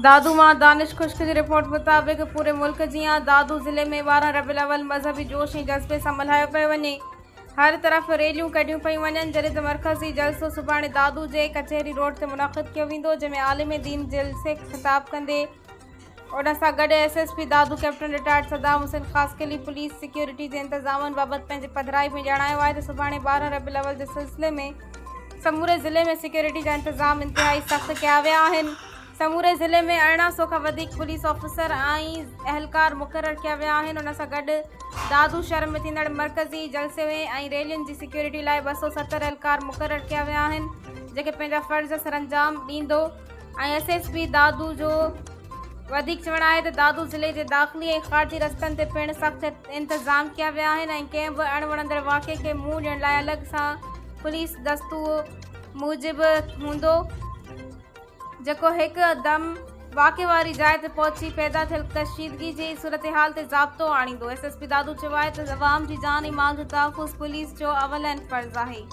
دادو مان دانش خشڪ جي رپورٽ مطابق پوري ملڪ جيان دادو ضلعي ۾ 12 ربيع الاول مذهبي جوش ۽ جذبي سان ملهايو پيو وڃي. هر طرف ريليون ڪڍيون پيون وڃن جڏهن ته مرڪزي جلسو سڀاڻي دادو جي ڪچهري روڊ تي منعقد ڪيو ويندو جنهن ۾ عالم دين جلسي کي خطاب ڪندي ان سان گڏ S S P Dadu captain retired Saddam Hussain Khaskheli police security جي انتظامن بابت پنهنجي پڌرائي ۾ ڄاڻايو آهي ته سڀاڻي 12 ربيع الاول جي سلسلي ۾ سموري ضلعي ۾ سيڪيورٽي جا انتظام انتهائي سخت ڪيا ويا آهن سموري ضلعي ۾ 18 سو کان وڌيڪ پوليس آفيسر ۽ اهلڪار مقرر ڪيا ويا آهن ان سان گڏ دادو شهر ۾ ٿيندڙ مرڪزي جلسي ۾ ۽ ريلين جي سيڪيورٽي لاء 270 اهلڪار مقرر ڪيا ويا آهن جيڪي پنهنجا فرض سرانجام ڏيندو ۽ ايس ايس پي دادو جو وڌيڪ چوڻ آهي ته دادو ضلعي جي داخلي ۽ خارجي رستن تي پڻ سخت انتظام ڪيا ويا آهن ۽ ڪنهن به اڻ وڻندڙ واقعي کي منهن ڏيڻ لاء الڳ سان پوليس دستو موجب هوندو جيڪو هڪ دم واقعي واري جاء تي پهچي پيدا ٿيل ڪشيدگي جي صورتحال تي ضابطو آڻيندو. ايس ايس پي دادو چيو آهي ته عوام جي جان ۽ مال جو تحفظ پوليس جو اولين فرض آهي.